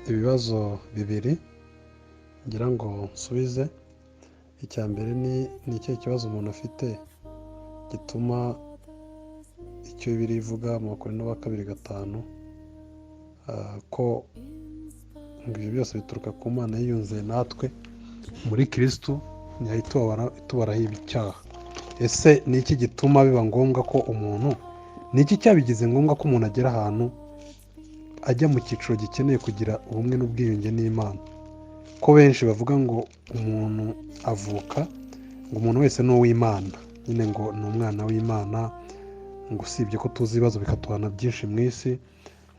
Ibibazo bibiri ngira ngo nsubize. Icya mbere ni ikihe kibazo umuntu afite gituma icyo Bibiliya ivuga mu Bakorinto ba kabiri 5, ko ngo ibyo byose bituruka ku Mana yiyunze natwe muri Kirisitu, ntiyahita itubaraho ibyaha? Ese ni iki gituma biba ngombwa ko umuntu, ni iki cyabigize ngombwa ko umuntu agera ahantu ajya mu cyiciro gikeneye kugira ubumwe n'ubwiyunge n'Imana? Ko benshi bavuga ngo umuntu avuka, ngo umuntu wese ni uw'Imana nyine, ngo ni umwana w'Imana, ngo usibye ko tuzi ibibazo bikatuhana byinshi mu isi,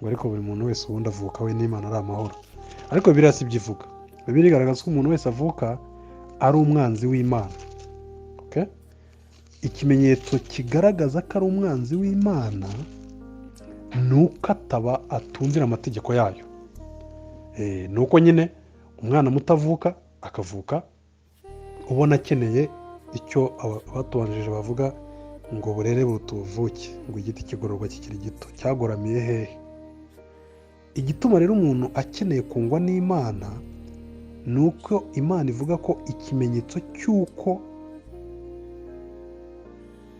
ngo ariko buri muntu wese ubundi avuka we n'Imana ari amahoro. Ariko Bibiliya si byo ivuga. Bibiliya igaragaza ko umuntu wese avuka ari umwanzi w'Imana. Okay? Ikimenyetso kigaragaza ko ari umwanzi w'Imana ni uko ataba atumvira amategeko yayo. Ni uko nyine umwana muto avuka, akavuka ubona akeneye icyo abatubanjirije bavuga ngo "Burere buruta ubuvuke", ngo igiti kigororwa kikiri gito. Cyagoramiye hehe? Igituma rero umuntu akeneye kungwa n'Imana ni uko Imana ivuga ko ikimenyetso cy'uko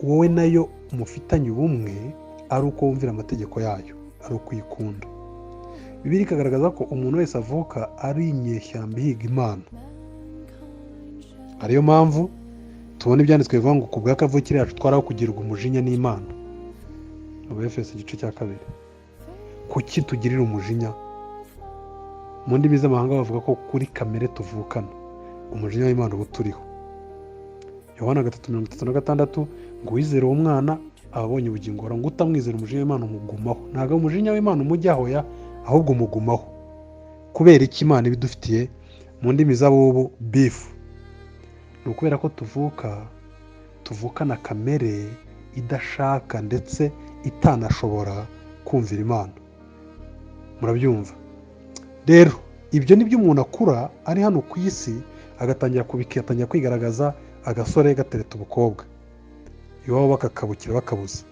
wowe nayo mufitanye ubumwe ari uko wumvira amategeko yayo, ari uko uyikunda. Bibiliya ikagaragaza ko umuntu wese avuka ari inyeshyamba ihiga Imana, ariyo mpamvu tubona ibyanditswe bivuga ngo ku bwa kavukire yacu twari aho kugirirwa umujinya n'Imana, mu Befeso igice cya 2. Kuki tugirira umujinya? Mu ndimi z'amahanga bavuga ko kuri kamere tuvukana umujinya w'Imana uba uturiho. Yohana 3:36 ngo uwizere uwo mwana aba abonye ubugingo buhoraho, ngo utamwizera umujinya w'Imana umugumaho. Ntabwo umujinya w'Imana umujyaho ya, ahubwo umugumaho. Kubera iki Imana ibidufitiye, mu ndimi z'abubu, beef? Ni ukubera ko tuvukana kamere idashaka ndetse itanashobora kumvira Imana. Murabyumva rero, ibyo ni byo umuntu akura ari hano ku isi agatangira kubika, atangira kwigaragaza, agasore gatereta ubukobwa iwabo bakakabukira bakabuza.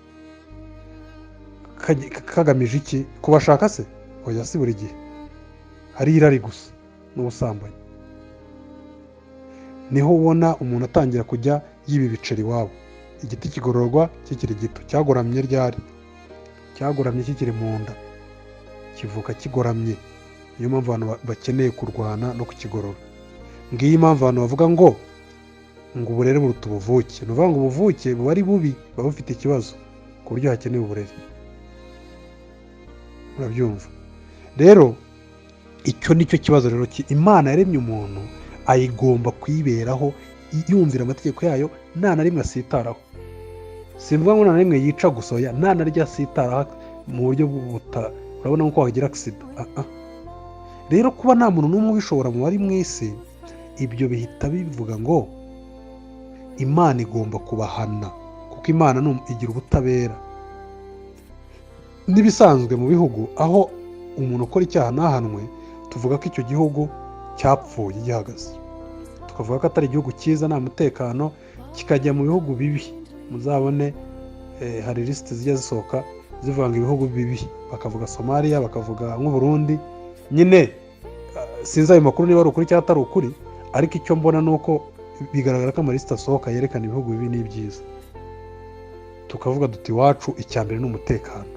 Kagamije iki? Kubashaka se? Oya, si buri gihe hari irari gusa n'ubusambanyi. Niho ubona umuntu atangira kujya yiba ibiceri iwabo. Igiti kigororwa kikiri gito. Cyagoramye ryari? Cyagoramye kikiri mu nda, kivuka kigoramye. Niyo mpamvu abantu bakeneye kurwana no kukigorora. Ngiyi impamvu abantu bavuga ngo uburere buruta ubuvuke. Ni ukuvuga ngo ubuvuke buba ari bubi, buba bufite ikibazo ku buryo hakenewe uburere. Murabyumva rero, icyo ni cyo kibazo rero. Imana yaremye umuntu ayigomba kuyiberaho yumvira amategeko yayo, nta na rimwe asitaraho. Simvuga ngo nta na rimwe yica gusa, oya, nta na ryo asitaraho mu buryo buta, urabona nko wagira accident. Rero kuba nta muntu n'umwe ubishobora mu bari mu isi, ibyo bihita bivuga ngo Imana igomba kubahana, kuko Imana igira ubutabera. N'ibisanzwe mu bihugu aho umuntu ukora icyaha ntahanwe, tuvuga ko icyo gihugu cyapfuye gihagaze, tukavuga ko atari igihugu cyiza, nta mutekano, kikajya mu bihugu bibi. Muzabone hari lisiti zijya zisohoka zivuga ngo ibihugu bibi, bakavuga Somaliya, bakavuga nk'Uburundi nyine. Sinzi ayo makuru niba ari ukuri cyangwa atari ukuri, ariko icyo mbona ni uko bigaragara ko amalisiti asohoka yerekana ibihugu bibi n'ibyiza. Tukavuga duti iwacu icya mbere ni umutekano,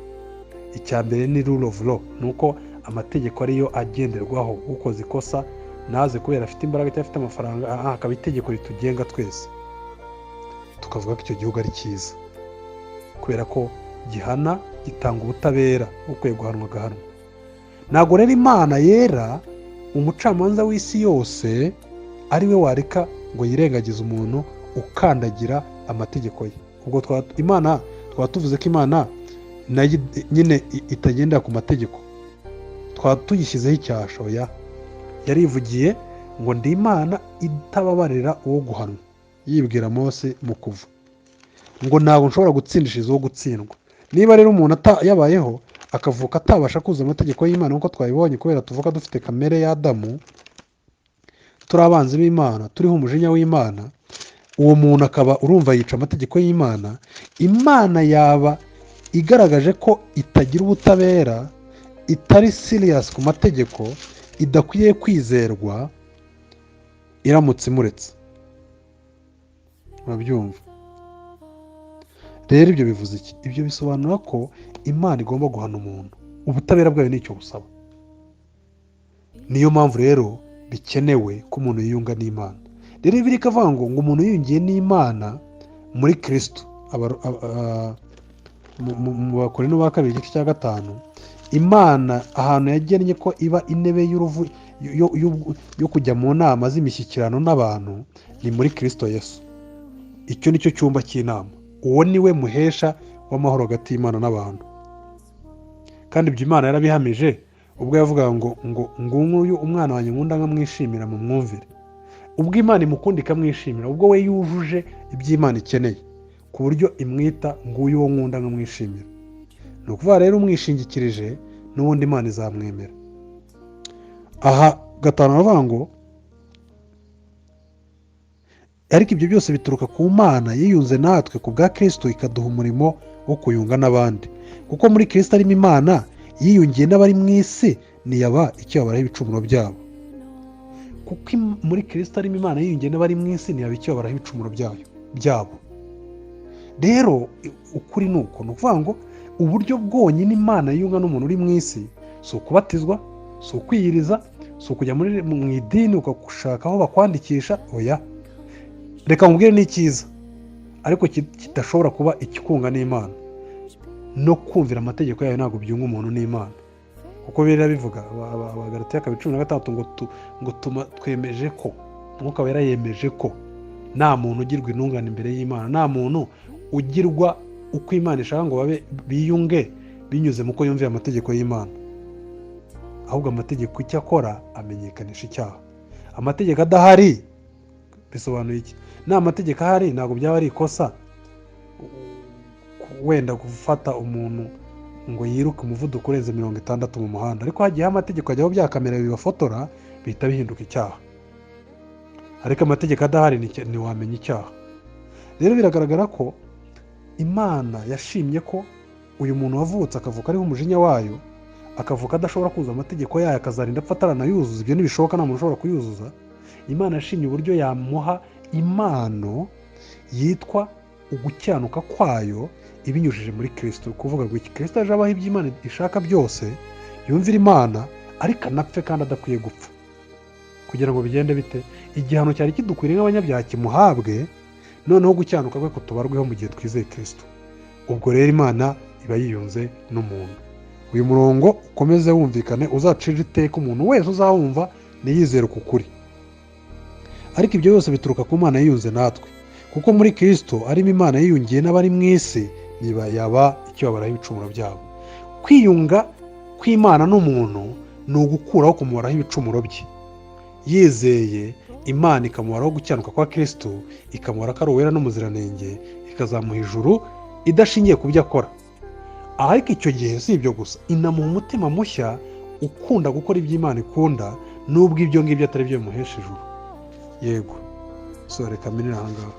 icya mbere ni rule of law, ni uko amategeko ariyo agenderwaho, ukoze ikosa naze kubera afite imbaraga cyangwa afite amafaranga, hakaba itegeko ritugenga twese. Tukavuga ko icyo gihugu ari cyiza kubera ko gihana, gitanga ubutabera, ukwiye guhanwa agahanwa. Ntabwo rero Imana yera, umucamanza w'isi yose, ari we wareka ngo yirengagize umuntu ukandagira amategeko ye. Ubwo Imana twaba tuvuze ko Imana nayo nyine itagendera ku mategeko, twaba tuyishyizeho icyasha. Oya, yarivugiye ngo ndi Imana itababarira uwo guhanwa, yibwira Mose mu Kuva ngo ntabwo nshobora gutsindishiriza uwo gutsindwa. Niba rero umuntu yabayeho akavuka atabasha kuzuza amategeko y'Imana, nk'uko twabibonye, kubera tuvuka dufite kamere y'Adamu, turi abanzi b'Imana, turiho umujinya w'Imana, uwo muntu akaba urumva yica amategeko y'Imana, Imana yaba igaragaje ko itagira ubutabera. Itari serious ku mategeko, idakwiye kwizerwa iramutse imuretse. Urabyumva rero, ibyo bivuze iki? Ibyo bisobanura ko Imana igomba guhana umuntu. Ubutabera bwayo nicyo busaba. Niyo mpamvu rero bikenewe ko umuntu yiyunga n'Imana. Rero Bibiliya ikavuga ngo umuntu yiyungiye n'Imana muri Kirisito, mu Bakorinto ba Kabiri igice cya 5, Imana ahantu yagennye ko iba intebe y'uruvu yo kujya mu nama z'imishyikirano n'abantu ni muri Kirisito Yesu. Icyo ni cyo cyumba cy'inama. Uwo ni we muhesha w'amahoro hagati y'Imana n'abantu. Kandi ibyo Imana yarabihamije ubwo yavugaga ngo "Nguyu umwana wanjye nkunda nkamwishimira, mu mwumvire." Ubwo Imana imukunda ikamwishimira, ubwo we yujuje ibyo Imana ikeneye ku buryo imwita "nguyu uwo nkunda nkamwishimira". Ni ukuvuga rero, umwishingikirije n'ubundi Imana izamwemera. Aha 5 aravuga ngo: "Ariko ibyo byose bituruka ku Mana yiyunze natwe ku bwa Kirisito, ikaduha umurimo wo kuyunga n'abandi. Kuko muri Kirisito arimo Imana yiyungiye n'abari mu isi, ntiyaba icyo babaraho ibicumuro byabo." Kuko muri Kirisito arimo Imana yiyungiye n'abari mu isi, ntiyaba icyo babaraho ibicumuro byabo. Rero ukuri ni uko, ni ukuvuga ngo uburyo bwonyine Imana yiyunga n'umuntu uri mu isi si ukubatizwa, si ukwiyiriza, si ukujya mu idini ugashaka aho bakwandikisha. Oya, reka nkubwire, ni icyiza ariko kidashobora kuba ikikunga n'Imana. No kumvira amategeko yayo ntabwo byunga umuntu n'Imana, kuko biriya bivuga Abagalatiya 2:16 ngo twemeje ko Umwuka Wera yemeje ko nta muntu ugirwa intungane imbere y'Imana, nta muntu ugirwa uko Imana ishaka ngo babe biyunge binyuze mu ko yumviye amategeko y'Imana. Ahubwo amategeko icyo akora, amenyekanisha icyaha. Amategeko adahari, bisobanuye iki? Nta mategeko ahari, ntabwo byaba ari ikosa wenda gufata umuntu ngo yiruke umuvuduko urenze 60 mu muhanda. Ariko hagiyeho amategeko, hajyaho bya kamera bibafotora, bihita bihinduka icyaha. Ariko amategeko adahari, ntiwamenya icyaha. Rero biragaragara ko Imana yashimye ko uyu muntu wavutse, akavuka ariho umujinya wayo, akavuka adashobora kuzuza amategeko yayo, akazarinda apfa ataranayuzuza, ibyo ntibishoboka, nta muntu ushobora kuyuzuza. Imana yashimye uburyo yamuha impano yitwa ugukiranuka kwayo ibinyujije muri Kirisito. Kuvuga ngo iki? Kirisito aje abaho ibyo Imana ishaka byose, yumvira Imana, ariko anapfe kandi adakwiye gupfa. Kugira ngo bigende bite? Igihano cyari kidukwiriye nk'abanyabyaha kimuhabwe, noneho gukiranuka kwe kutubarweho mu gihe twizeye Kirisito. Ubwo rero Imana iba yiyunze n'umuntu. Uyu murongo ukomeze wumvikane, uzacira iteka umuntu wese uzawumva ntiyizere uku kuri. "Ariko ibyo byose bituruka ku Mana yiyunze natwe, kuko muri Kirisito arimo Imana yiyungiye n'abari mu isi, niba yaba icyo babaraho ibicumuro byabo." Kwiyunga kw'Imana n'umuntu ni ugukuraho kumubaraho ibicumuro bye. Yizeye Imana, ikamubaraho gukiranuka kwa Kirisito, ikamubara ko ari uwera n'umuziranenge, ikazamuha ijuru idashingiye ku byo akora. Ariko icyo gihe si ibyo gusa, inamuha umutima mushya ukunda gukora ibyo Imana ikunda, nubwo ibyo ngibyo atari byo bimuhesha ijuru. Yego, so reka minire aha ngaha.